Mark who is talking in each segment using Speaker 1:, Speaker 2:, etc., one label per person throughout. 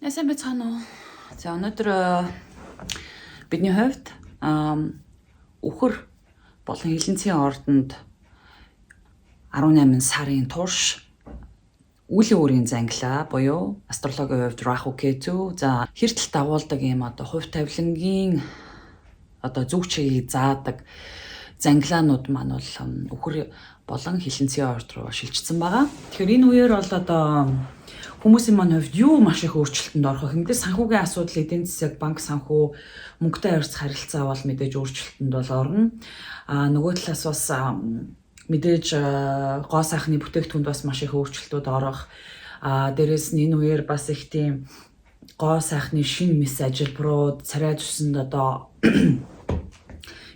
Speaker 1: Сайн байцгаана уу? За, өнөөдөр бидний хувьд үхэр болон хилэнцгийн ордонд 18 сарын турш Үйлийн үрийн зангилаа буюу астрологийн хувьд Раху Кету, за, хэртэл дагуулдаг ийм одоо хувь тавилангийн одоо зүг чигийг заадаг зангилаанууд маань бол үхэр болон хилэнцгийн орд руу шилжчихсэн байгаа. Тэгэхээр энэ үеэр бол одоо хүмүүсийн маань хувьд юу маш их өөрчлөлтөнд орох вэ? Мэдээж санхүүгийн асуудал, эдийн засаг, банк санхүү, мөнгөтэй харьцах харилцаа бол мэдээж өөрчлөлтөнд бол орно. А нөгөө талаас бас мэдээж гоо сайхны бүтээгдэхүүнд бас маш их өөрчлөлтүүд орох. А дээрэс нь энэ үеэр бас их тийм гоо сайхны шинэ мэс ажилбарууд, царай зүсэнд одоо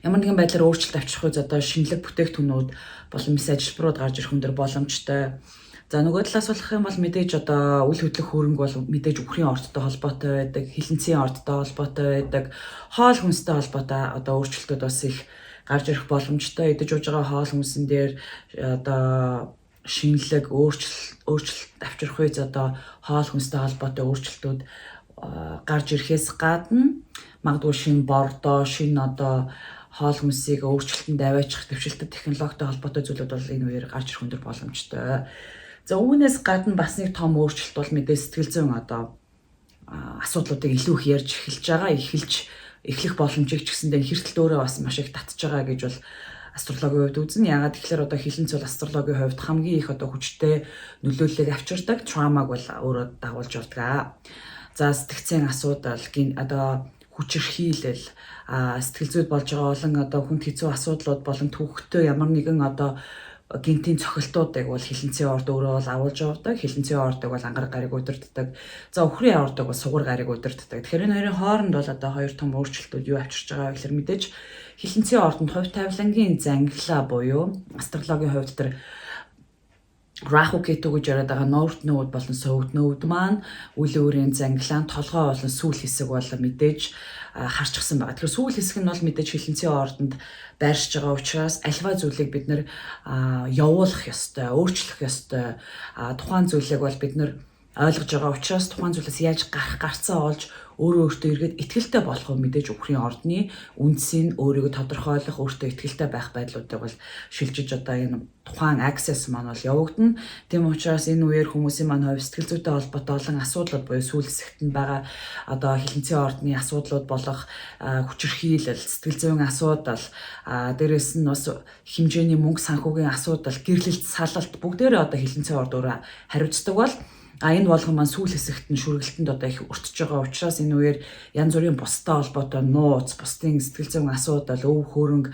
Speaker 1: ямар нэгэн байдлаар өөрчлөлт авчрах үз одоо шинэлэг бүтээгдэхүүнүүд болон мэс ажилбарууд гарч ирэх өндөр боломжтой. За, нөгөө талаас болох юм бол мэдээж одоо үл хөдлөх хөрөнгө бол мэдээж үхрийн ордтой холбоотой байдаг, хилэнцгийн ордтой холбоотой байдаг, хоол хүнстэй холбоотой одоо өөрчлөлтүүд бас их гарч ирэх боломжтой. Идэж ууж байгаа хоол хүнсэн дээр одоо шинэлэг өөрчлөлт авчрах үз одоо хоол хүнстэй холбоотой өөрчлөлтүүд гарч ирэхээс гадна магадгүй шинэ бордоо, шинэ одоо хоол хүнсийг өөрчлөлтөнд аваачих дэвшилтэт технологитой холбоотой зүйлүүд бол энэ үеэр гарч ирэх өндөр боломжтой. За, үүнээс гадна бас нэг том өөрчлөлт бол мэдээ сэтгэл зүйн одоо асуудлуудыг илүү их ярьж эхэлж байгаа, эхэлж эхлэх боломжийг ч гэсэндээ хэртэл өөрөө бас маш их татж байгаа гэж бол астрологийн хувьд үзнэ. Яагаад тэгэхээр одоо хилэнц бол астрологийн хувьд хамгийн их одоо хүчтэй нөлөөллийг авчирдаг, trauma г бол өөрөө дагуулж явдаг. За, сэтгцийн асуудал, одоо хүчирхийлэл, сэтгэл зүйд болж байгаа олон одоо хүнд хэцүү асуудлууд болон түүхтэй ямар нэгэн одоо гэнэтийн цохилтуудыг бол хилэнцгийн орд өөрөө бол агуулж явдаг. Хилэнцгийн ордог бол ангараг гариг удирддаг. За, үхрийн ордог бол сугар гариг удирддаг. Тэгэхээр энэ хоёрын хооронд бол одоо хоёр том өөрчлөлтүүд юу авчирч байгаа вэ гэхээр мэдээж хилэнцгийн ордонд хувь тавилангийн зангилаа буюу астрологийн хувьд тэр Раху Кету гэж яриад байгаа North Node болон South Node маань үл өөрийн зангилаан толгой болон сүүл хэсэг бол мэдээж харчихсан байгаа. Тэгэхээр сүүл хэсэг нь бол мэдээж хилэнцгийн ордонд байршиж байгаа учраас альва зүйлийг бид нэр явуулах ёстой, өөрчлөх ёстой. Тухайн зүйлийг бол бид нэр ойлгож байгаа учраас тухайн зүйлээс яаж гарах гарцаа олж өөрөө өөртөө эргээд итгэлтэй болох нь мэдээж үхрийн ордны үндсийг өөрийгөө тодорхойлох, өөртөө итгэлтэй байх байдлуудыг бол шилжиж одоо энэ тухайн access маань бол явагдана. Тийм учраас энэ үеэр хүмүүсийн маань хувь сэтгэл зүйтэй холбоотой олон асуудлууд буюу сүүл хэсэгт нь байгаа одоо хилэнцгийн ордны асуудлууд болох хүчирхийлэл, сэтгэл зүйн асуудал, дээрэс нь бас хэмжээний мөнгө санхүүгийн асуудал, гэрлэлт, салалт бүгдээрээ одоо хилэнцгийн орд өөрөө хариуцдаг бол энэ болгон маань сүүл хэсэгт нь шүргэлтэнд одоо их өртөж байгаа учраас энэ үеэр янз бүрийн бустай холбоотой нууц, бусдын сэтгэл зүйн асуудал, өв хөрөнгө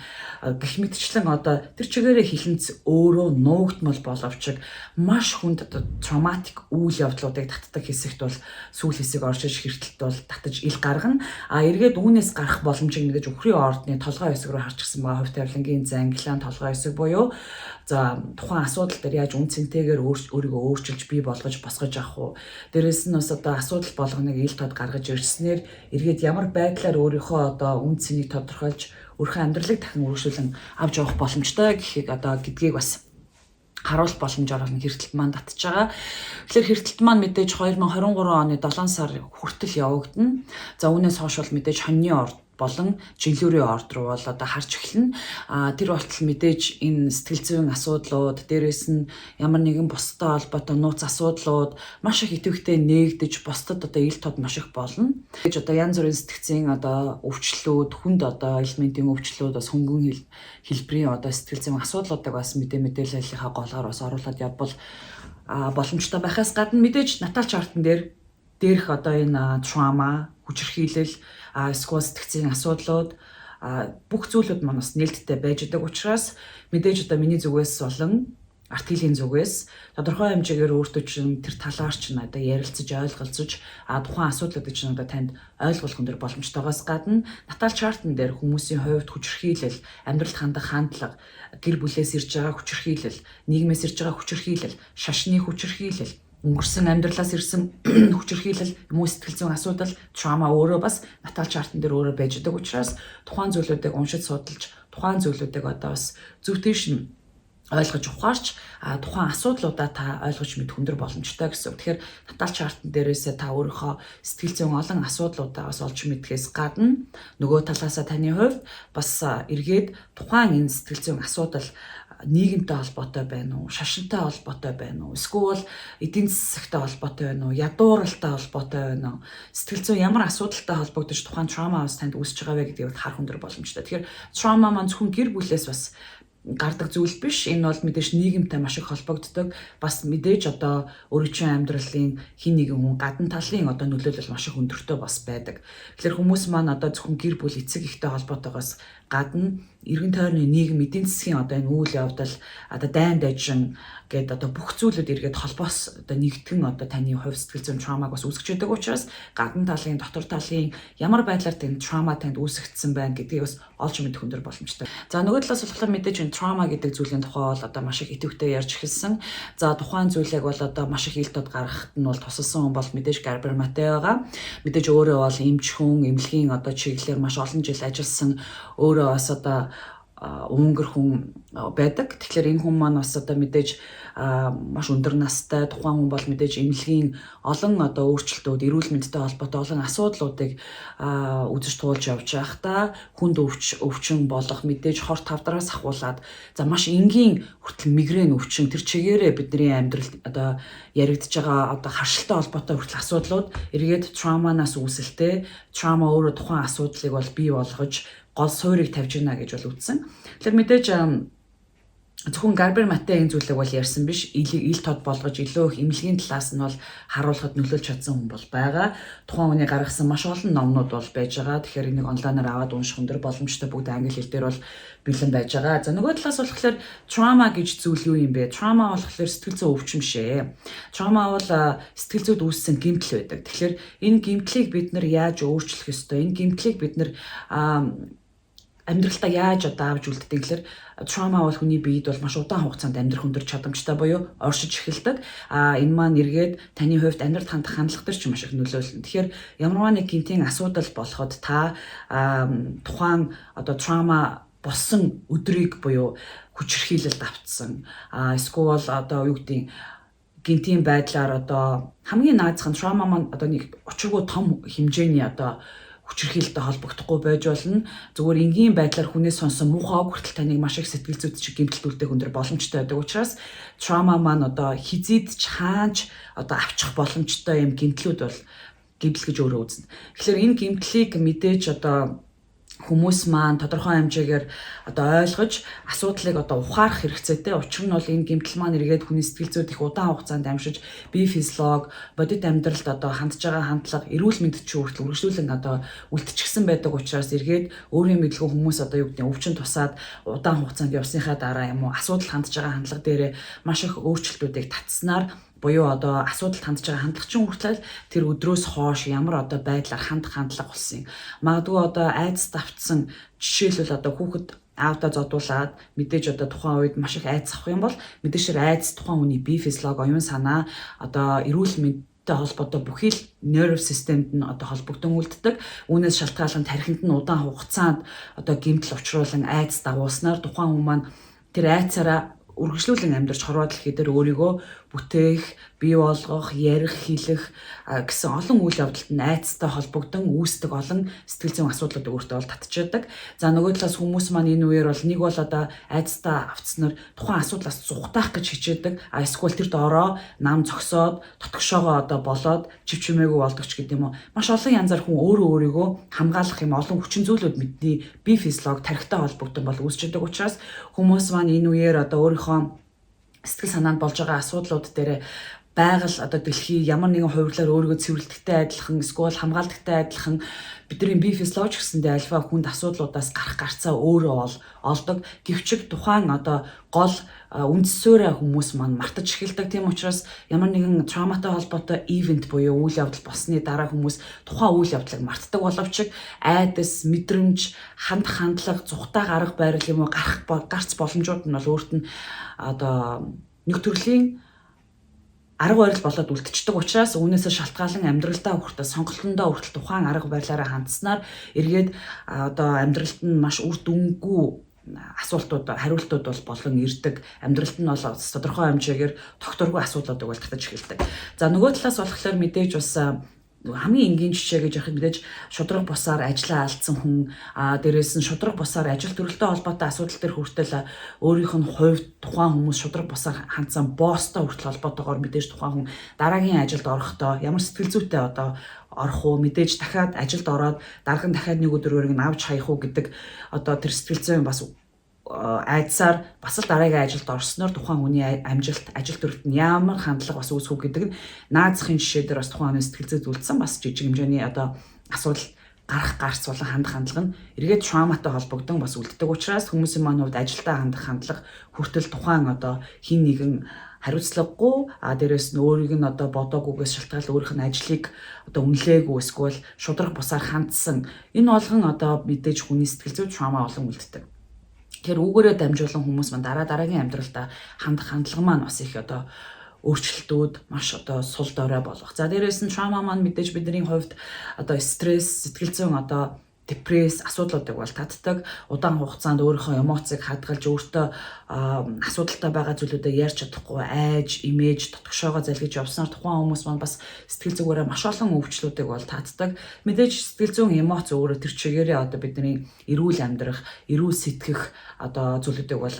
Speaker 1: гэх мэтчлэн одоо тэр чигээрээ хилэнц өөрөө нуугдмал боловч маш хүнд одоо traumatic үйл явдлуудыг татдаг хэсэгт бол сүүл хэсэг оршиж хэртэлт бол татаж ил гаргана. А эргээд үүнээс гарах боломжийг мэдээж үхрийн ордны толгой хэсэг рүү харчихсан байгаа, хувь тавилангийн зангилаан толгой хэсэг буюу за тухайн асуудал дээр яаж үн цэнтэйгээр өөрийгөө өөрчилж, бий болгож босгож авах уу. Дээрээс нь бас одоо асуудал болгоныг ил тод гаргаж ирснээр эргээд ямар байдлаар өөрийнхөө одоо үн цэнийг тодорхойлж, өөрийнхөө амьдралыг дахин үргэлжлүүлэн авч явах боломжтой гэхийг одоо гэдгийг бас харуулах боломжоор нь хэртэлт маань татж байгаа. Тэгэхээр хэртэлт маань мэдээж 2023 оны 7 сар хүртэл явагдана. За, үүнээс хойш бол мэдээж хоньны орд болон жинлүүрийн орд руу бол одоо харж эхэлнэ. А тэр болтол мэдээж энэ сэтгэл зүйн асуудлууд, дээрэс нь ямар нэгэн бусдад холбоотой нууц асуудлууд маш их идэвхтэй нээгдэж, бусдад одоо ил тод маш их болно. Тэгэж одоо янз бүрийн сэтгцийн одоо өвчлүүд, хүнд одоо элементийн өвчлүүд, бас хөнгөн хэлбэрийн одоо сэтгэл зүйн асуудлуудыг бас мэдээллийнхаа голоор бас оруулаад явбал боломжтой байхаас гадна мэдээж natal chart ан дээр дээрх одоо энэ trauma, хүчирхийлэл, эсвэл сэтгцийн асуудлууд, бүх зүйлүүд маань бас нээлттэй байж байгаа учраас мэдээж одоо миний зүгээс болон артилийн зүгээс тодорхой хэмжээгээр өөртөө чинь тэр талаар чинь одоо ярилцаж, ойлголцож, тухайн асуудлуудыг чинь одоо танд ойлгох өндөр боломжтойгоос гадна natal chart ан дээр хүмүүсийн хувьд хүчирхийлэл, амьдралд хандах хандлага, гэр бүлээс ирж байгаа хүчирхийлэл, нийгмээс ирж байгаа хүчирхийлэл, шашны хүчирхийлэл, өнгөрсөн амьдралаас ирсэн хүчирхийлэл юм уу, сэтгэл зүйн асуудал, trauma өөрөө бас natal chart ан дээр өөрөө байж байгаа учраас тухайн зүйлүүдийг уншиж судалж, тухайн зүйлүүдийг одоо бас зөв тийш нь ойлгож ухаарч тухайн асуудлуудаа та ойлгож мэдэх өндөр боломжтой гэсэн үг. Тэгэхээр natal chart ан дээрээсээ та өөрийнхөө сэтгэл зүйн олон асуудлуудаа бас олж мэдхээс гадна нөгөө талаасаа таны хувьд бас эргээд тухайн энэ сэтгэл зүйн асуудал нийгэмтэй холбоотой байна уу, шашинтай холбоотой байна уу, эсвэл эдийн засагтай холбоотой байна уу, ядууралтай холбоотой байна уу, сэтгэл зүйн ямар асуудалтай холбогдож тухайн trauma бас танд үүсэж байгаа вэ гэдгийг харах өндөр боломжтой. Тэгэхээр trauma маань зөвхөн гэр бүлээс бас гардаг зүйл биш. Энэ бол мэдээж нийгэмтэй маш их холбогддог. Бас мэдээж одоо өөрийн амьдралын хэн нэгэн хүн гадна талын одоо нөлөөлөл маш их өндөртэй бас байдаг. Тэгэхээр хүмүүс маань одоо зөвхөн гэр бүл, эцэг эхтэй холбоотойгоос гадна эргэн тойрны нийгэм, эдийн засгийн одоо энэ үйл явдал, одоо дайн дажин гээд одоо бүх зүйлүүд эргээд холбоос одоо нэгтгэн одоо таны хувь сэтгэл зүйн trauma г бас үүсгэж байдаг учраас гадна талын, дотор талын ямар байдлаар тань trauma танд үүсгэгдсэн байна гэдгийг бас олж мэдэх өндөр боломжтой. За, нөгөө талаас болохоор мэдээж энэ trauma гэдэг зүйлийн тухай бол одоо маш их идэвхтэй ярьж эхэлсэн. За, тухайн зүйлийг бол одоо маш их ил тод гаргахад нь бол тусалсан хүн бол мэдээж Габор Мате байгаа. Мэдээж өөрөө бол эмч хүн, эмнэлгийн одоо чиглэлээр маш олон жил ажилласан, өөрөө бас одоо өнгөр хүн байдаг. Тэгэхээр энэ хүн маань бас одоо мэдээж маш өндөр настай, тухайн хүн бол мэдээж эмнэлгийн олон одоо өөрчлөлтүүд, эрүүл мэндтэй холбоотой олон асуудлуудыг үзэж туулж явж байхдаа хүнд өвчин болох, мэдээж хор тавдраас ахуулаад, за, маш энгийн хүртэл мигрен өвчин, тэр чигээрээ бидний амьдралд одоо яригдж байгаа одоо харшилтай холбоотой хүртэл асуудлууд эргээд trauma наас үүсэлтэй, trauma өөрөө тухайн асуудлыг бол бий болгож гол суурийг тавьж гинэ гэж бол үзсэн. Тэгэхээр мэдээж зөвхөн Габор Мате энэ зүйлийг бол ярьсан биш. Ил тод болгож илүү их эмнэлгийн талаас нь бол харуулхад нөлөөлж чадсан хүн бол байгаа. Тухайн хүний гаргасан маш олон номнууд бол байж байгаа. Тэгэхээр энийг онлайнаар аваад унших өндөр боломжтой, бүгд англи хэл дээр бол бэлэн байж байгаа. За, нөгөө талаас болохоор trauma гэж зүйл юу юм бэ? Trauma болохоор сэтгэл зүйн өвчин биш ээ. Trauma бол сэтгэл зүйд үүссэн гэмтэл байдаг. Тэгэхээр энэ гэмтлийг бид нар яаж өөрчлөх ёстой? Энэ гэмтлийг бид нар амьдралдаа яаж одоо авч үлддэг гэхээр trauma бол хүний биед бол маш удаан хугацаанд амьдрах өндөр чадамжтай буюу оршиж эхэлдэг. А энэ маань эргээд таны хувьд амьдралд хандах хандлага дээр ч маш их нөлөөлнө. Тэгэхээр ямарваа нэг гэмтийн асуудал болоход та тухайн одоо trauma болсон өдрийг буюу хүчирхийлэлд автсан. А эсвэл одоо юу гэдгийг гэмтийн байдлаар одоо хамгийн наазах нь trauma маань одоо нэг учиргүй том хэмжээний одоо хүчирхийлэлтэй холбогдохгүй байж болно. Зүгээр энгийн байдлаар хүнээс сонсон муухай үг хүртэл таныг маш их сэтгэл зүйд чиг гэмтэл үлдээх өндөр боломжтой байдаг учраас trauma маань одоо хэзээд ч хаана ч одоо авчих боломжтой юм гэмтлүүд бол гэмтэл гэж өөрөө үзнэ. Тэгэхээр энэ гэмтлийг мэдээж одоо хүмүүс маань тодорхой хэмжээгээр одоо ойлгож асуудлыг одоо ухаарах хэрэгцээтэй. Учир нь бол энэ гэмтэл маань эргээд хүний сэтгэл зүйд их удаан хугацаанд амьшиж, бие физиолог, бодит амьдралд одоо хандж байгаа хандлага, эрүүл мэнд чинь хүртэл үргэлжлүүлэн одоо үлдчихсэн байдаг учраас эргээд өөрийн мэдлгүй хүмүүс одоо юу гэдэг өвчин тусаад удаан хугацаанд явсныхаа дараа юм уу асуудал хандж байгаа хандлага дээрээ маш их өөрчлөлтүүдийг татснаар буюу одоо асуудалд хандж байгаа хандлага чинь хүртэл тэр өдрөөс хойш ямар одоо байдлаар хандах хандлага болсон юм. Магадгүй одоо айдас давтсан, жишээлбэл, одоо хүүхэд аавдаа зодуулаад мэдээж одоо тухайн үед маш их айдас авах юм бол мэдээж тэр айдас тухайн хүний бие физиолог, оюун санаа, одоо эрүүл мэндтэй холбоотой бүхий л нерв системд нь одоо холбогдсон үлддэг. Үүнээс шалтгаалan тархинд нь удаан хугацаанд одоо гэмтэл учруулан айдас дагуулснаар тухайн хүн маань тэр айдсаараа үргэлжлүүлэн амьдарч хорвоо дэлхий дээр өөрийгөө бүтээх, бий болгох, ярих, хэлэх гэсэн олон үйл явдалд нь айдастай холбогдсон үүсдэг олон сэтгэл зүйн асуудлууд өөртөө бол татчихдаг. За, нөгөө талаас хүмүүс маань энэ үеэр бол нэг бол одоо айдастай автснаар тухайн асуудлаас зугатаах гэж хичээдэг. А эсвэл тэр доороо нам зогсоод дотгошоогоо одоо болоод чив чимээгүй болдог ч гэдэг юм уу. Маш олон янзаар хүн өөрөө өөрийгөө хамгаалах юм олон хүчин зүйлүүд бидний бие физиолог, тархитай холбогдсон бол үүсч байдаг учраас хүмүүс маань энэ үеэр одоо өөрийнхөө сэтгэл санаанд болж байгаа асуудлууд дээр байгаль, одоо дэлхий ямар нэгэн хувирлаар өөрийгөө цэвэрлэдэгтэй адилхан эсвэл хамгаалдагтай адилхан бидний бие физиологи гэсэндээ альва хүнд асуудлуудаас гарах гарцаа өөрөө бол олдог. Гэвч тухайн одоо гол үндэс суурь хүмүүс маань мартаж эхэлдэг. Тийм учраас ямар нэгэн trauma тай холбоотой event буюу үйл явдал болсны дараа хүмүүс тухайн үйл явдлыг мартдаг боловч айдас, мэдрэмж, хандах хандлага, зугатаа арга барил юм уу гарах гарц боломжууд нь бол өөрт нь одоо нэг төрлийн арга барил болоод үлдчихдэг учраас үүнээсээ шалтгаалan амьдралдаа хүртэл, сонголтондоо хүртэл тухайн арга барилаараа хандсанаар эргээд одоо амьдралд нь маш үр дүнгүй Асуултууд, хариултууд бол болон ирдэг. Амьдралд нь бол тодорхой хэмжээгээр тогтворгүй асуудлуудыг бол татаж эхэлдэг. За, нөгөө талаас болохоор мэдээж бас хамгийн энгийн жишээ гэж ярих, мэдээж шударга бусаар ажлаа алдсан хүн, дээрээс нь шударга бусаар ажил төрөлтэй холбоотой асуудал төр хүртэл, өөрийнх нь хувьд тухайн хүмүүс шударга бусаар хандсан босстой хүртэл холбоотойгоор мэдээж тухайн хүн дараагийн ажилд орохдоо ямар сэтгэл зүйтэй одоо орох уу, мэдээж дахиад ажилд ороод дарга нь дахиад нэг өдөр өөрийг нь авч хаях уу гэдэг одоо тэр сэтгэл зүйн бас айдсаар бас л дараагийн ажилд орсноор тухайн хүний амжилт, ажил төрөлт нь ямар хандлага бас үүсэх үү гэдэг нь наад захын жишээ дээр бас тухайн хүний сэтгэл зүйд үлдсэн бас жижиг хэмжээний одоо асуудал гарах гарц болон хандах хандлага нь эргээд trauma тай холбогдсон бас үлддэг учраас хүмүүсийн маань хувьд ажилдаа хандах хандлага хүртэл тухайн одоо хэн нэгэн хариуцлагагүй, дээрээс нь өөрийг нь одоо бодоогүйгээс шалтгаалan өөрийнх нь ажлыг одоо үнэлээгүй эсвэл шударга бусаар хандсан, энэ болгон одоо мэдээж хүний сэтгэл зүйд trauma болон үлддэг. Тэгэхээр үүгээрээ дамжуулан хүмүүс маань дараа дараагийн амьдралдаа хандах хандлага маань бас их одоо өөрчлөлтүүд маш одоо сул дорой болох. За, дээрээс нь trauma маань мэдээж бидний хувьд одоо стресс, сэтгэл зүйн одоо депресс асуудлуудыг бол татдаг. Удаан хугацаанд өөрийнхөө эмоцийг хадгалж, өөртөө асуудалтай байгаа зүйлүүдээ ярьж чадахгүй айж, имэж, дотгошоогоо залгиж явснаар тухайн хүмүүс маань бас сэтгэл зүгээрээ маш олон өвчлүүдийг бол татдаг. Мэдээж сэтгэл зүйн эмоц өөрөө тэр чигээрээ одоо бидний эрүүл амьдрах, эрүүл сэтгэх одоо зүйлүүдийг бол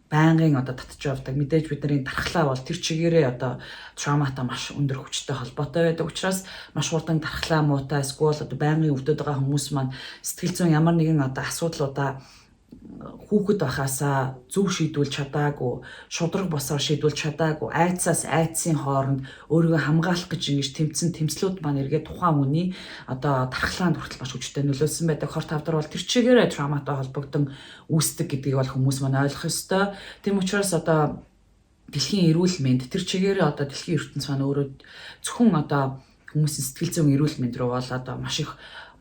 Speaker 1: байнгын одоо татж явдаг. Мэдээж бидний дархлаа бол тэр чигээрээ одоо trauma тай маш өндөр хүчтэй холбоотой байдаг учраас маш хурдан дархлаа муутай эсвэл одоо байнгын өвдөд байгаа хүмүүс маань сэтгэл зүйн ямар нэгэн одоо асуудлуудаа хүүхэд байхаасаа зөв шийдвүлж чадаагүй, шударга босоор шийдвүлж чадаагүй, айдсаас айдсын хооронд өөрийгөө хамгаалах гэж ингэж тэмцсэн тэмцлүүд маань эргээд тухайн хүний одоо дархлаанд хүртэл маш хүчтэй нөлөөлсөн байдаг. Хор тавдар бол тэр чигээрээ trauma тай холбогдсон үүсдэг гэдгийг бол хүмүүс маань ойлгох ёстой. Тийм учраас одоо дэлхийн эрүүл мэнд тэр чигээрээ одоо дэлхийн ертөнц маань өөрөө зөвхөн одоо хүмүүсийн сэтгэл зүйн эрүүл мэнд рүү бол одоо маш их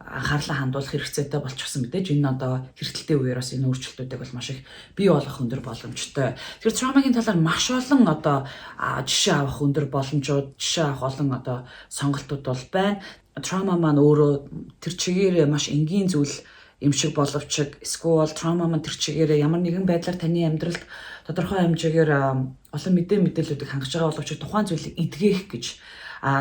Speaker 1: анхаарлаа хандуулах хэрэгцээтэй болчихсон. Мэдээж энэ одоо хэрэгтэлтэй үеэр бас энэ өөрчлөлтүүдийг бол маш их бий болгох өндөр боломжтой. Тэгэхээр trauma гийн талаар маш олон одоо жишээ авах өндөр боломжууд, жишээ авах олон одоо сонголтууд бол байна. Trauma маань өөрөө тэр чигээрээ маш энгийн зүйл юм шиг боловч эсвэл trauma маань тэр чигээрээ ямар нэгэн байдлаар таны амьдралд тодорхой хэмжээгээр олон мэдээллүүдийг хангаж байгаа боловч тухайн зүйлийг эдгээх гэж,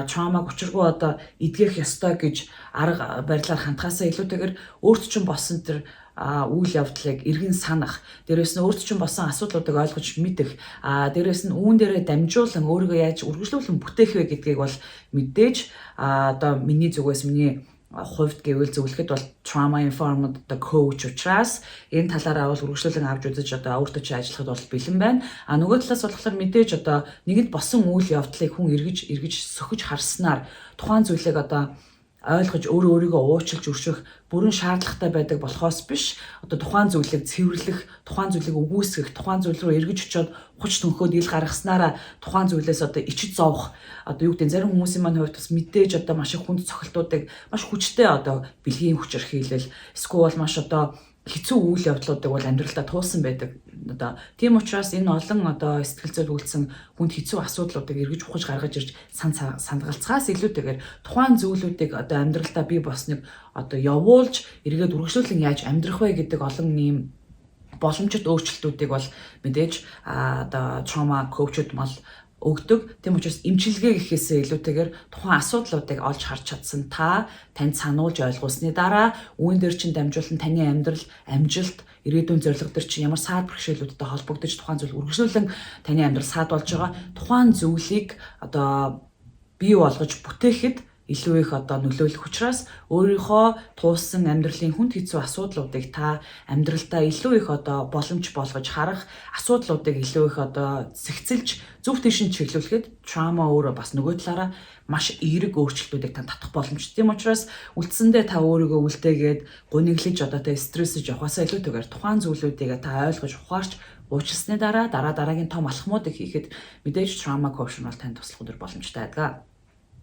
Speaker 1: trauma г учиргүй одоо эдгэх ёстой гэж арга барилаар хандхаасаа илүүтэйгээр өөрт чинь болсон тэр үйл явдлыг эргэн санах, дээрээс нь өөрт чинь болсон асуудлуудыг ойлгож мэдэх, дээрээс нь үүн дээрээ дамжуулан өөрийгөө яаж үргэлжлүүлэн бүтээх вэ гэдгийг бол мэдээж одоо миний зүгээс, миний хувьд гэвэл зөвлөхөд бол trauma informed одоо coach учраас энэ талаараа бол үргэлжлүүлэн авч үзэж одоо өөртөө чи ажиллахад бол бэлэн байна. А нөгөө талаас болохоор мэдээж одоо нэгэнт болсон үйл явдлыг хүн эргэж эргэж сөхөж харснаар тухайн зүйлийг одоо ойлгож, өөрөө өөрийгөө уучлж өршөх бүрэн шаардлагатай байдаг болохоос биш, одоо тухайн зүйлийг цэвэрлэх, тухайн зүйлийг үгүйсгэх, тухайн зүйл рүү эргэж очиод хуч төнхөөд ил гаргаснараа тухайн зүйлээс одоо ичиж зовох, одоо юу гэдэг, зарим хүмүүсийн маань хувьд бас мэдээж одоо маш их хүнд цохилтуудыг, маш хүчтэй одоо бэлгийн хүчирхийлэл эсвэл маш одоо хэцүү үйл явдлуудыг бол амьдралдаа туулсан байдаг. Одоо тийм учраас энэ олон одоо сэтгэл зүйд үлдсэн хүнд хэцүү асуудлуудыг эргэж ухаж гаргаж ирж сандгалцахаас илүүтэйгээр тухайн зүйлүүдийг одоо амьдралдаа бий болсныг одоо явуулж, эргээд үргэлжлүүлэн яаж амьдрах вэ гэдэг олон ийм боломжит өөрчлөлтүүдийг бол мэдээж одоо trauma coach-уд мал өгдөг. Тийм учраас эмчилгээ гэхээсээ илүүтэйгээр тухайн асуудлуудыг олж харж чадсан та танд сануулж ойлгуулсны дараа үүн дээр чинь дамжуулан таны амьдрал, амжилт, ирээдүйн зорилго дээр чинь ямар саад бэрхшээлүүдтэй холбогдож тухайн зүйл үргэлжлүүлэн таны амьдрал саад болж байгаа тухайн зүйлийг одоо бий болгож бүтээхэд илүү их одоо нөлөөлөх учраас өөрийнхөө туулсан амьдралын хүнд хэцүү асуудлуудыг та амьдралдаа илүү их одоо боломж болгож харах, асуудлуудыг илүү их одоо зэгцэлж зөв тийш нь чиглүүлэхэд trauma өөрөө бас нөгөө талаараа маш эерэг өөрчлөлтүүдийг танд татах боломжтой. Тийм учраас үлдсэндээ та өөрийгөө үлдээгээд гуниглаж, одоо та стрессэж явахаасаа илүүтэйгээр тухайн зүйлүүдийг та ойлгож, ухаарч уучлсаны дараа дараа дараагийн том алхмуудыг хийхэд мэдээж trauma coach бол танд туслах өндөр боломжтой байдаг.